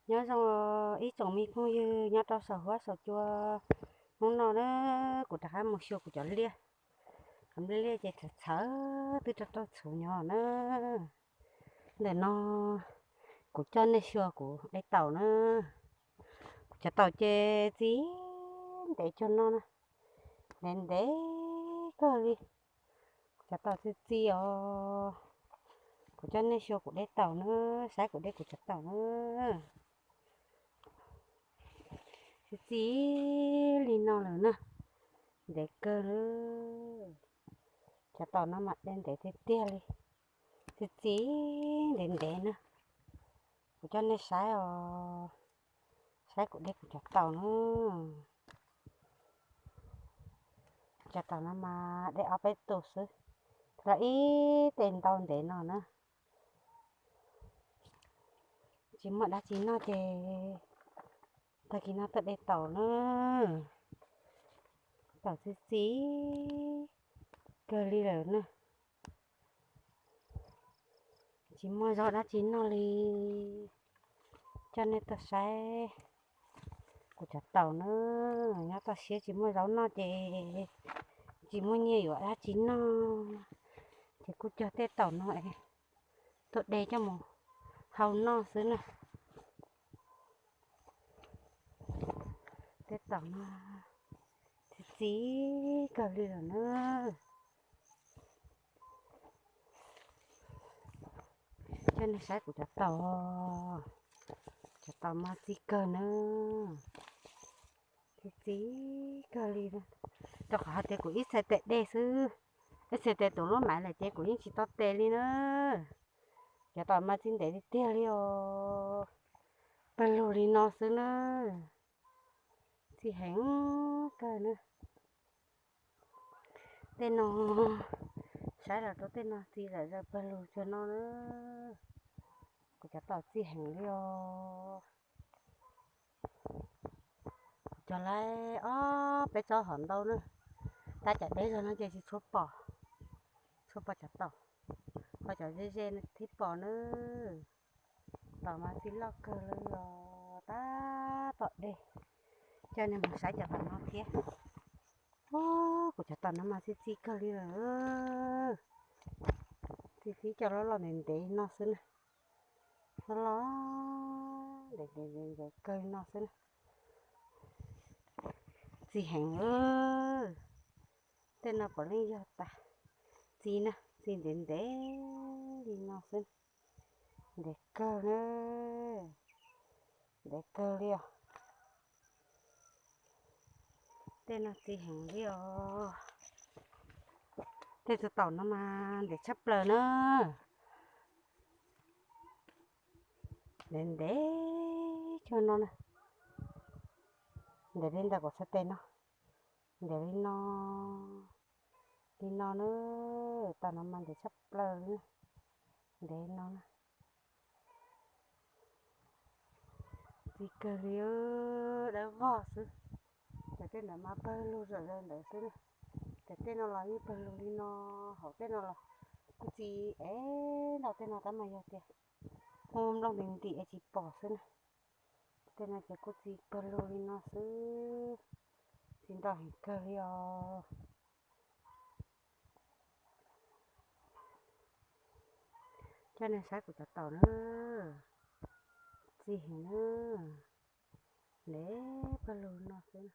Nyob zoo ib tsoom me phooj ywg nyob rau saum huab saum cua. Hnub no na, kuv rov qab mus xyuas kuv cov liaj. Cov liaj ces txhawv txhawv twb rau rau txhuv nyob na. Ntawm no kuv coj nej xyuas kuv de taum na. Kuv cov taum ces txi ntev cuag no na, ntev ntev kawg li. Kuv cov taum txi txi os. Kuv coj nej xyuas kuv de taum na, saib kuv de kuv cov taum na. Txi txi li no lawm na, ntev kawg li. Cov taum no mas de ntev tiag tiag li, txi txi ntev ntev na. Kuv coj nej saib os, saib kuv de kuv cov taum na. Cov taum no mas de ob peb tus xwb, los ib tes ntau ntev no na. Tsis muaj dab tsi noj ces tag kis no tuaj de taum na. Taum txi txi kawg li lawm na. Tsis muaj zaub dab tsi noj li, coj nej tuaj saib kuv cov taum na. Nyob toj siab tsis muaj zaub noj ces tsis muaj nyiaj yuav dab tsi noj, ces kuj cog tej taum no tuaj de coj mus hau noj xwb na. Tej taum no txi txi kawg li lawm na. Coj nej saib kuv cov taum, cov taum mas txi kawg na, txi txi kawg li. Rau qhov hais tias kuv ib txhais tes de xwb, ib txhais tes tuav lub maiv lawm ces kuv yeej tsis tau tes li na. Cov taum mas txi ntev tiag tiag li os, pawg lug li no xwb na, txi heev kawg na. Tej no, saib los rau tej no txi zam zaws pawg lug cuag no na. Kuv cov taum txi heev li os. Kuv cog lawm ob peb tsob hauv ntau na, tab cov deb zog no ces tsis tshua pom, tshua pom cov taum, ho cov ze ze thiaj pom na. Taum mas txi loj kawg li os, tab tom de. Coj nej mus saib cov taum no thiab. Kuv cov taum no mas txi txi kawg li lawm, txi txi cov loj loj ntev ntev no xwb na, loj loj ntev ntev ntev kawg li no xwb na. Txi heev, tej no puav leej yog tas txi na, txi ntev ntev li no xwb, ntev kawg na, ntev kawg li os. Tej no txi heev li os. Tej tus taum no mas ntev tshaj plaws na. Ntev ntev cuag no na. Ntev li ntawm kuv txhais tes no. Ntev li no, li no na. Taum no mas ntev tshaj plaws li na. Ntev li no na. Txi kawg li, dawb vog xwb. Cov tej ntawd mas pawg lug zom zaws ntawd xwb na. Cov tej no los yeej pawg lug li no, hauv tej no los kuj txi ev ntau tej no tab mas yog tias muaj nplooj ntim ntim es tsis pom xwb na. Tej no ces kuj txi pawg lug li no xwb, txi ntau heev kawg li os. Coj nej saib kuv cov taum na, txi heev na, ntev pawg lug no xwb.